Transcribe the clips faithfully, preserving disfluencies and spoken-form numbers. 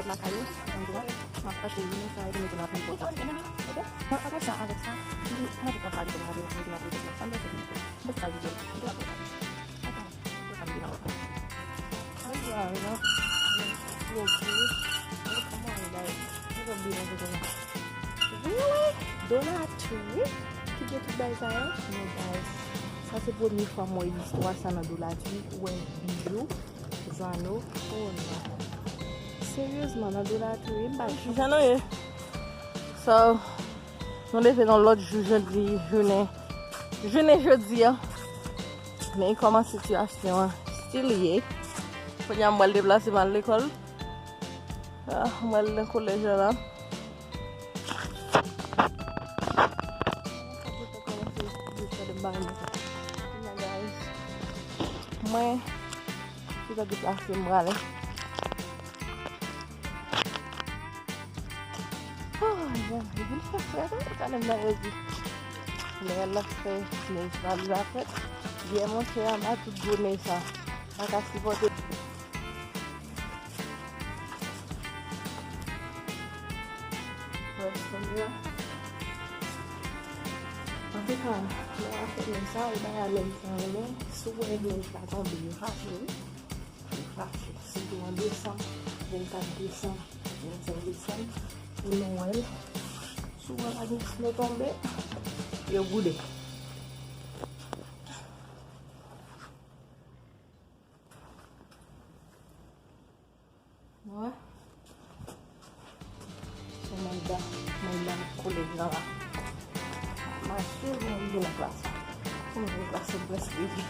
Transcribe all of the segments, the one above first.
Lakay ou, andwa, m ap achte jounen sa epi mete nan pil pòt la. Oke? Bon, apre sa, avèk sa, m di, mwen te ka pale pou m rale, mwen te ka pale pou m sa, m te fè. Mwen te ka vide, mwen te ka pale. Ata, mwen te ka vide nan pòt la. Mwen te ka vide nan pòt la. Mwen te ka vide nan pòt la. Really? Dollar Tree? Ki gen tout bagay sa yo? Non, guys. Sa se premye fwa m wè istwa sa nan Dollar Tree. Ou wè bijou, zanno. Oh non. Seryezman, nan Dollar Tree, m pa... Kijan nou ye? So, nou leve nan lòt jou jodi, jounen, jounen jodi a. Men kòman sitiyasyon an still ye. Kounye a m pral deplase m al lekòl. Ah, m pral nan kolèj la la. Mwen, ki sa deplase m prale. Oh, jan, li vin fè frèt, wi, talè m nan yo di. Lè l ap fè, nèj la, li va frèt. Yè, monchè, anba tout gwo nèj sa. M pa ka sipòte. Wè, kounye a. Antouka, lè w ap fè nèj sa, ou bay a nèj sa renmen. Si w wè nèj la tonbe, yo fache, wi. Yo fache. Sitou an desanm, vennkat desanm, vennsenk desanm, pou Nwèl. Si w wè pa gen sno tonbe, yo boude. Wè. Se manda, manda kolèj la la. Mache pou m vin nan klas la. Pou m vin nan klas la, m prèske rive.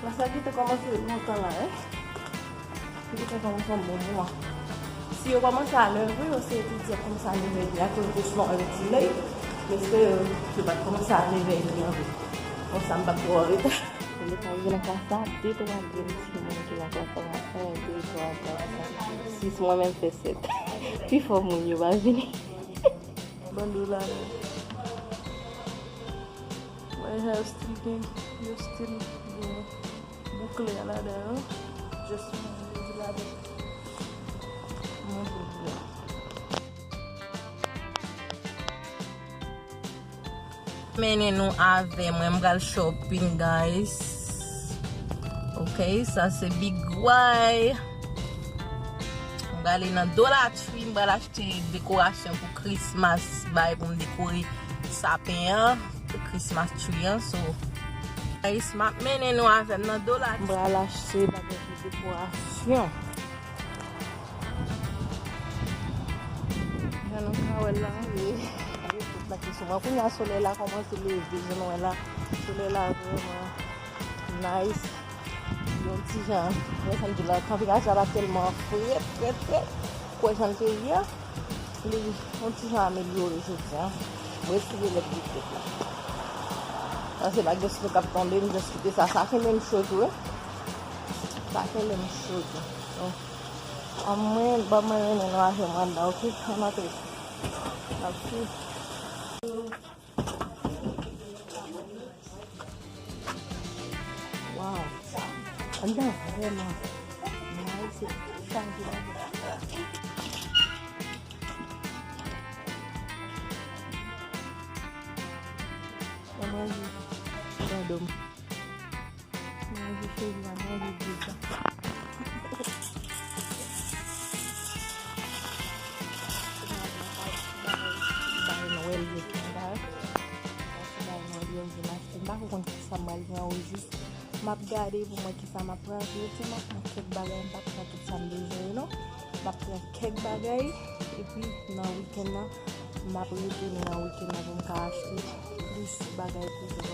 Klas la gentan kòmanse lontan la, wi. Li gentan kòmanse yon bon moman. Si yo kòmanse a nèf è, yo se etidyan kòmanse a nèf è edmi, akoz de sman yon ti late. Men se yo, yo pa t kòmanse a nèf è edmi an vre. Konsa, m p ap twò anreta. Lè sa rive nan klas la, de twa grenn timoun ki nan klas la, en, de, twa, kat, senk, sis, mwen menm fè sèt. Pifò moun yo pa vini. Ban Dollar Tree. Wè, yo still gen, yo still gen boukle a ladan yo. Just mwen di ladan. Mwen di ladan. Mennen nou avè mwen, m pral shopping, guys. Ok, sa se Big Y. M prale nan Dollar Tree, m pral achte dekorasyon pou Christmas, bay pou m dekore sapen an, Christmas tree an. So, guys, m ap mennen nou avè m nan Dollar Tree. M pral achte bagay pou dekorasyon. Jan nou ka wè la, e, e tout la ki sou mwen. Kounye a, solèy la kòmanse leve, jan nou wè la. Solèy la vrèman nice. Yon ti jan, wè sa m di la, tanperati a pa tèlman frèt, frèt, frèt. Kwè jan l te ye a, li yon ti jan amelyore jodi a. Mwen eseye lèt di frèt la. Sa se pa gen sno k ap tonbe, m just kite sa. Sa kenbe m cho tou, wi. Sa kenbe m cho tou. Bon. An mwen, ban mwen mennen nou avè m anndan, oke? Ann antre. N ap swiv. Waw. Anndan vrèman nice, chaje ladan. Mwen manje dan do m. Manje cheri a, manje deza. Bay Nwèl yo vin la. Bay Nwèl yo vin achte. M pa ko konn kisa m pral gen ojis. M ap gade pou m wè kisa m ap pran. Jodi a m ap pran kèk bagay, m p ap pran tout sa m bezwen yo non. M ap pran kèk bagay, epi nan wikenn nan, m ap retounen nan wikenn nan pou m ka achte plis bagay pou yo.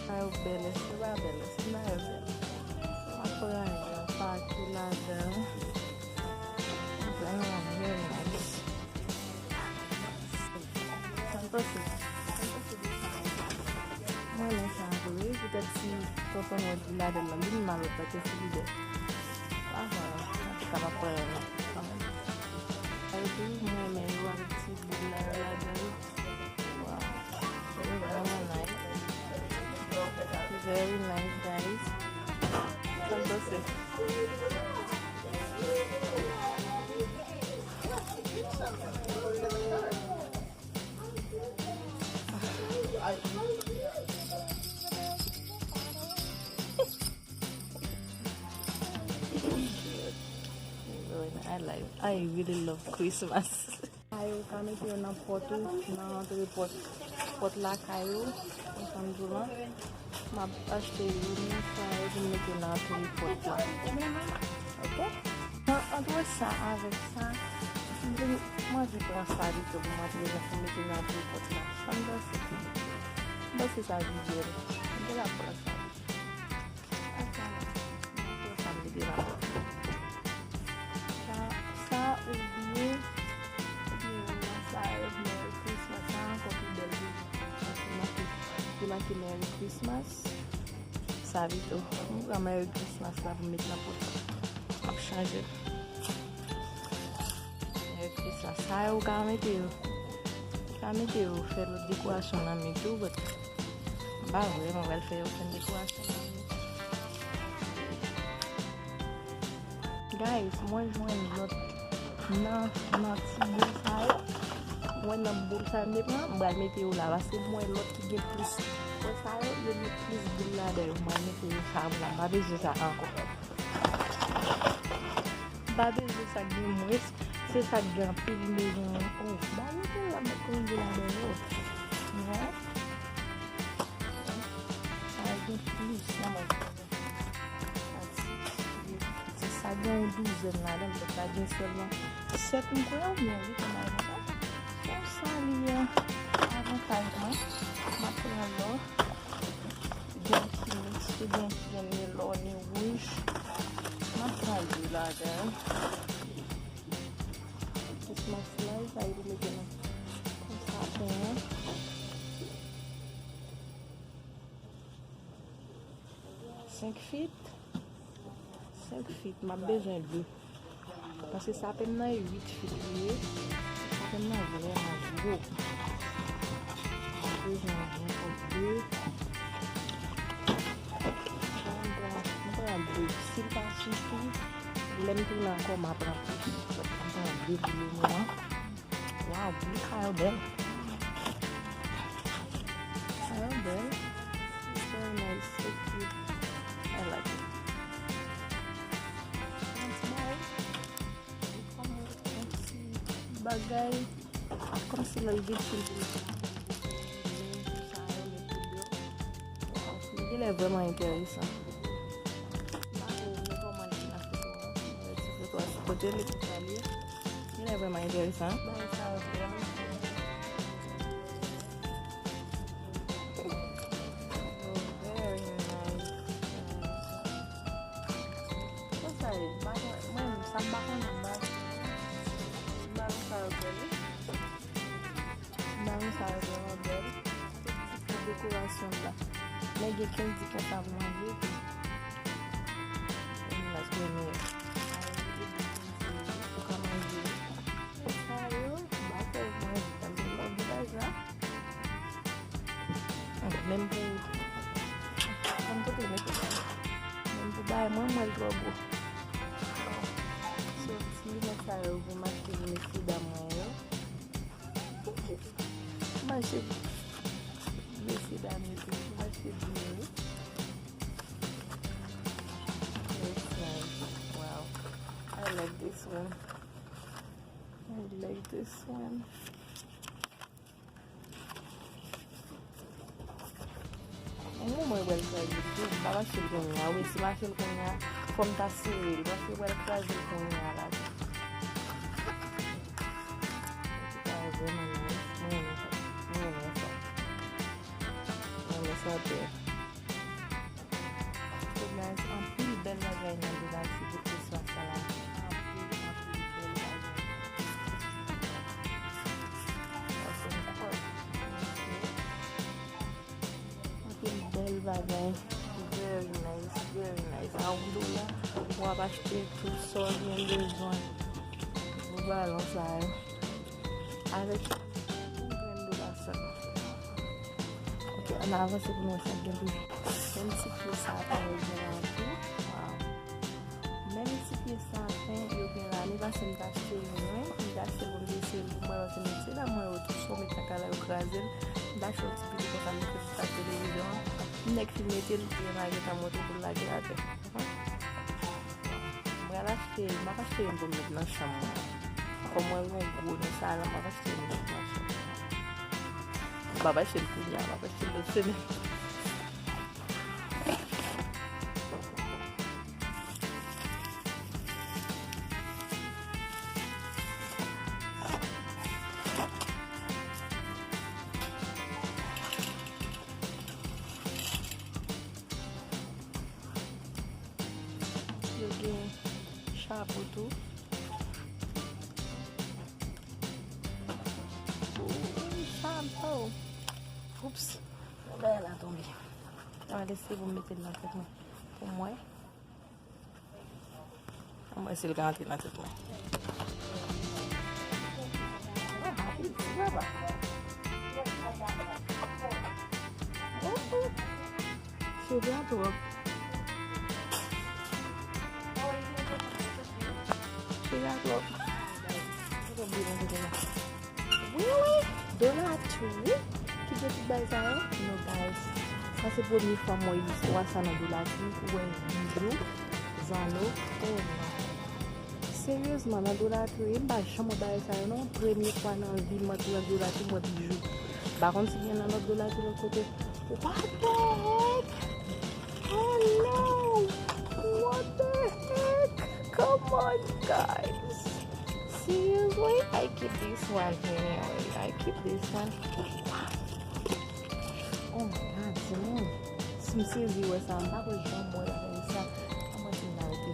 Sa yo bèl, èske yo pa bèl? Èske m ta yo bèl? M ap pran yon pake ladan. Vrèman, vrèman. Sa m panse? Sa m panse de sa? Mwen renmen sa vre, petèt si tonton yo di ladan nan li mal, petèt si li bèl. Avan, antouka, m ap pran yon kanmenm. Sa yo tou, mwen renmen yo avèk ti boul la yo ladan yo. Waw. Yo vrèman nice. Very nice, guys. Sa m panse. I like, I really love Christmas. Sa yo, ou ka mete yo nan pòt ou, nan antre pòt, pòt lakay ou, konsa m di w lan. M ap achte youn nan sa yo pou m mete nan antre pòt la. Oke? Nan, antre sa avèk sa, m vin, m anvi pran sa pito pou m antre, pou m mete nan antre pòt la. Sa m panse? M panse sa pi bèl. M te la pran sa pito. Sa m mete la. Sa, sa oubyen, oubyen nan sa yo, Merry Christmas, sa ankò pi bèl wi. Li make, li make Merry Christmas. Sa pito. M pran Merry Christmas la pou m met nan pòt. M ap chanje. Merry Christmas. Sa yo ou ka mete yo. Ou ka mete yo fè lòt dekorasyon nan mi tou, but m pa vrèman pral fè okenn dekorasyon nan mi. Guys, mwen jwenn lòt nan, nan ti boul sa yo. Mwen nan boul sa yo, m te pran, m pral mete yo la, paske mwen lòt ki gen plis. Wè sa yo, yo gen plis boul ladan yo, m pral mete yo sa pou la, m pa bezwen sa ankò. M pa bezwen sa k gen mwens, se sa k gen anpil m bezwen. Oh, ba yo te la met konbyen ladan yo. Bon. Sa gen plis nan mwen. Se sa gen yon douzèn ladan, men sa gen sèlman sèt m kwè, oubyen uit m pa konn sa. Konsa li ye avantaj mwen. M ap pran lò. Gen ki mikse, gen ki gen ni lò, ni wouj. M ap pran de ladan. Christmas light, sa yo mete nan sapen an. Senk feet. Senk feet, m ap bezwen de. Paske sapen nan e uit feet li ye. Sapen nan vrèman gwo. M ap bezwen ankò de. M pran, m pran de. Si l pa sifi, lè m tounen ankò, m a pran plis. M pran de pou le moman. Waw, boul sa yo bèl. Sa yo bèl. It's very nice, so cute. I like it. Yon ti bagay. Yon ti bagay. Kòmsi lè l vin fin pou sa yo met pou yo. Waw, li genlè vrèman enteresan. M pa ko wè kòman li nan foto a. Ti foto a sou kote li pou sa li ye. Genlè vrèman enteresan. Bagay sa yo vrèman very nice. Sa sa ye? M pa konn, mwen menm, sa m pa konnen, m pa, m pa konn sa yo bèl wi. Mari sa yo vrèman bèl. Pou dekorasyon la. Men gen kèk di konsa pou manje tou. Mwen mèt konnen. Ou ka manje. Sa yo, ba kè mwen, mwen di bagay la. Menm pou, menm pou, menm pou bay mwen, mwen twò gwo. So, ti linèt sa yo, pou mache pou mesye dam mwen yo. Mache pou mesye dam yo tou, mache pou yo. That's nice. Wow. I like this one. I like this one. Yon moman yo pral kraze l tou, m pa mache l kounye a. Wi, si mache l kounye a, fò m ta sere l, paske yo pral kraze l kounye a la tou. Antouka, vrèman nice. Mwen renmen sa. Mwen renmen sa. Mwen renmen sa bèl. So guys, anpil bèl bagay nan de la ti bout Christmas sa la. Anpil, anpil bèl bagay. Sa se yon kòd. Anpil bèl bagay. Very nice, very nice. A yon dola, w ap achte tout sa w gen bezwen pou balon sa yo. Avèk yon grenn dola sèlman. Ok, Ann avanse pou nou wè sa k gen pou jwe. Menm ti pye sapen yo gen la tou. Waw. Menm ti pye sapen yo gen la. Ane pase m t achte youn, wi. M t achte pou m te eseye l pou m wè, paske m di se la mwen yo tou, si w met nan kay la yo kraze l. M t achte yon ti pye konsa, m mete l sou televizyon an. Nèg fin mete l, li pa gentan monte pou l lage atè. Mwen al achte, m ap achte youn pou m met nan chanm mwen. Kòm mwen gen yon gwo nan sa la, m ap achte youn pou m met nan chanm mwen. M ap achte l kounye a, m ap achte l lòt semèn. Yo gen chapo tou. Ooh, chapo. Oups. Bagay la tonbe. Mwen eseye pou m mete l nan tèt mwen. Pou mwen. Mwen si l ka antre nan tèt mwen. Sila twòp. Sila twòp. Really? Dollar Tree? Ki gen tout bagay sa yo? No, guys. Sa se premye fwa m wè istwa sa nan Dollar Tree. Ou wè bijou, zanno. Oh, non. Seryezman, nan Dollar Tree, m pa janm wè bagay sa yo, non. Premye fwa nan vi m antre nan Dollar Tree, m wè bijou. M pa konn si gen nan lòt Dollar Tree lòt kote. What the heck? Oh, no! What the heck? Come on, guys. Seriously? I keep this one anyway. I keep this one. Oh my God, timoun. Si m sezi wè sa, m pa kwè janm wè bagay sa. Kòman ti m arete?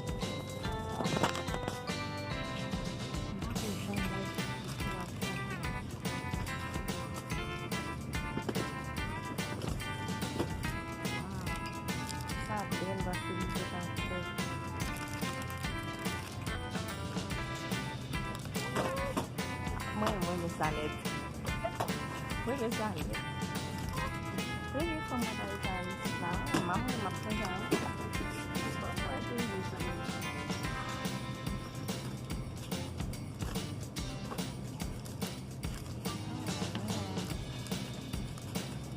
M pa kwè janm wè sa. Sa bèl paske li fèt an flè. Mwen, mwen renmen sa nèt. Mwen renmen sa nèt. Premye fwa mwen ta Etazini la, m ap, m ap pran sa. Mwen renmen sa nèt.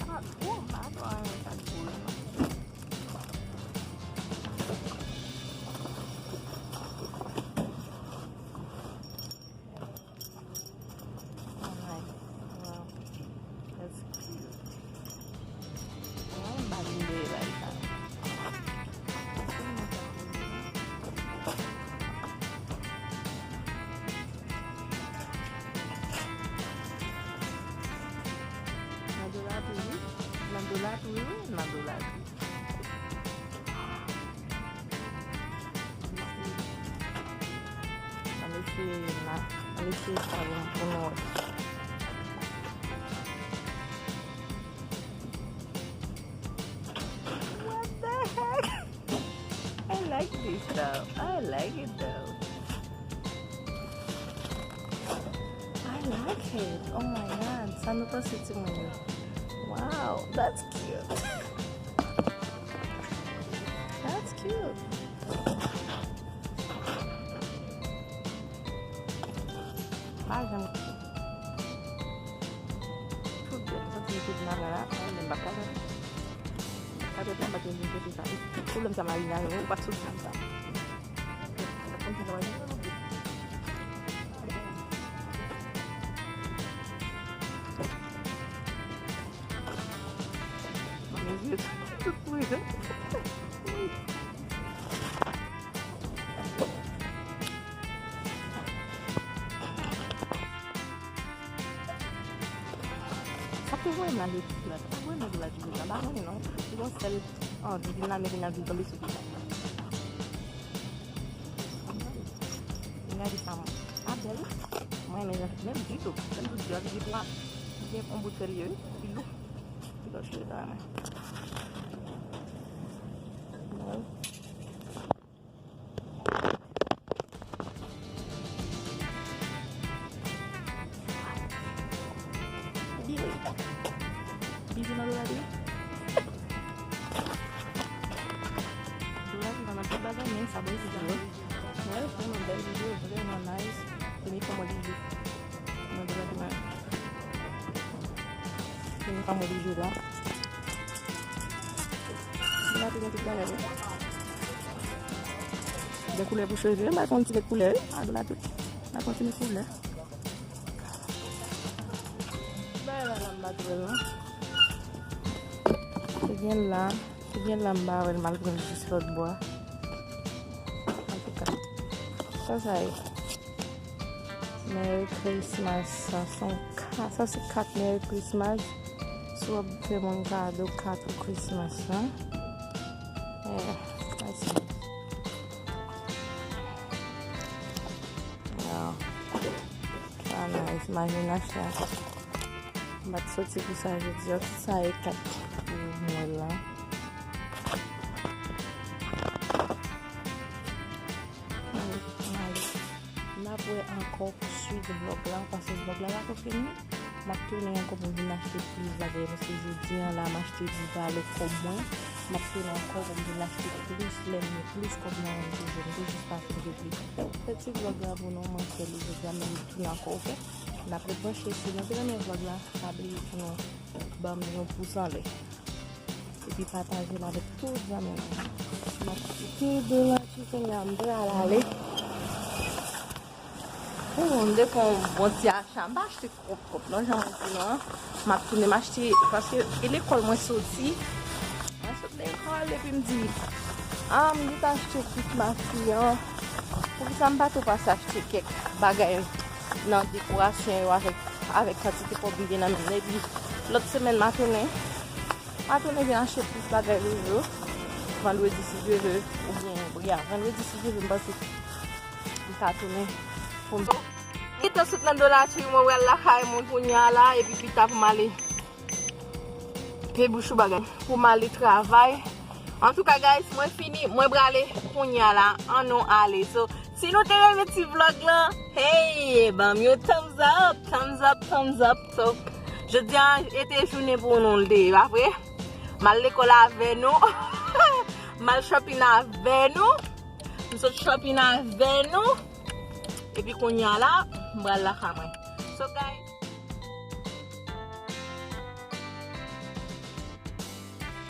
Ah, oh, m pa twò renmen sa gwo yo, non. Alright. Wow. That's cute. Mwen, m pa vin dèyè bagay sa. Nan Dollar Tree, wi. Nan Dollar Tree, wi. Nan Dollar Tree. Ann eseye la, ann eseye sa pou, pou nou wè. What the heck? I like this though. I like it though. I like it. Oh my God. Sa nou panse timoun yo? Wow, that's cute. That's cute. Pa janm. Tout bèl, m santi m tout nan la, mwen menm m pa ka gade. Sa te fè m pa te vin kote sa. Pwoblèm sa m a vin avè w, ou pa t soti nan sa. Mezye, tout mwen. Sa te voye m nan legliz la. Sa voye m nan legliz la. M pa konnen non. Se yon sèl anvi vin la, men vin al vin tonbe sou pye m. Gade sa, mwen. Sa bèl, wi. Mwen renmen jan, menm ditou. Menm ditou, li gen twa, li gen yon bout fè li ye, wi. Li lou. Li lou, cheri, sa renmen. Mwen. Bijou. Bijou nan Dollar Tree. Sa bon, videyo. Wè, vrèman bèl videyo, vrèman nice. Premye fwa mwen li jwe. Mwen vrèman. Premye fwa mwen li jwe la. La te gen tout bagay, wi. Gen koulè pou cheve, m pa konn ti gen koulè, wi. Ak la tout. M pa konn ti gen koulè. Bagay la, la m pa twè la. Te gen la. Ebyen, la m ba wè l, m al pran l jis lòt bò a. Antouka, sa sa ye. Merry Christmas. Sa se yon ka-, sa se kat Merry Christmas. Si w ap fè moun kado kat pou Christmas la. Eh, sa se. Wow. Sa nice, imajine achte a. M pa t soti pou sa jodi a, tout sa e kat pou Nwèl la. N ap wè ankò pou swit vlòg la, paske vlòg la pa ko fini. M ap tounen ankò pou m vin achte plis bagay, paske jodi a la m achte di valè kòb mwen. M ap tounen ankò pou m vin achte plis, lè m gen plis kòb nan men m toujou, m te jis pa fin regle. Fè ti vlòg la pou nou, mwen fè li jodi a, men m tounen ankò, oke? N ap rebranche, si nou te renmen vlòg la, pa bliye pou nou ban m yon pous anlè. Epi pataje l avèk tout zanmi nou. M ap kite de la ti kounye a, m pral ale. Pou m te fè yon bon ti acha, m pa achte twòp twòp non, jan mwen di nou an. M ap tounen m achte, paske e lekòl mwen soti. Mwen sot lekòl epi m di, ah, m di ta achte kit makiyan. Poukisa m pa tou pase achte kèk bagay nan dekorasyon yo avèk, avèk kantite kòb m gen nan men m nan. Epi lòt semèn m a tounen. M a tounen vin achte plis bagay toujou. Vandredi si Dye vle, oubyen, ya, vandredi si Dye vle, m panse m ka tounen pou m. Gentan sot nan Dollar Tree, mwen pral lakay mwen kounye a la, epi pita pou m ale pebouch ou bagay, pou m ale travay. Antouka, guys, mwen fini, mwen prale kounye a la, ann nou ale. So, si nou te renmen ti vlòg lan, hey, ban m yon thumbs up, thumbs up, thumbs up. So, jodi a, e te jounen pou nou l te ye, pa vre? M al lekòl avè nou, m al shopping avè nou, m sot shopping avè nou, epi kounye a la, m pral lakay mwen. So, guys,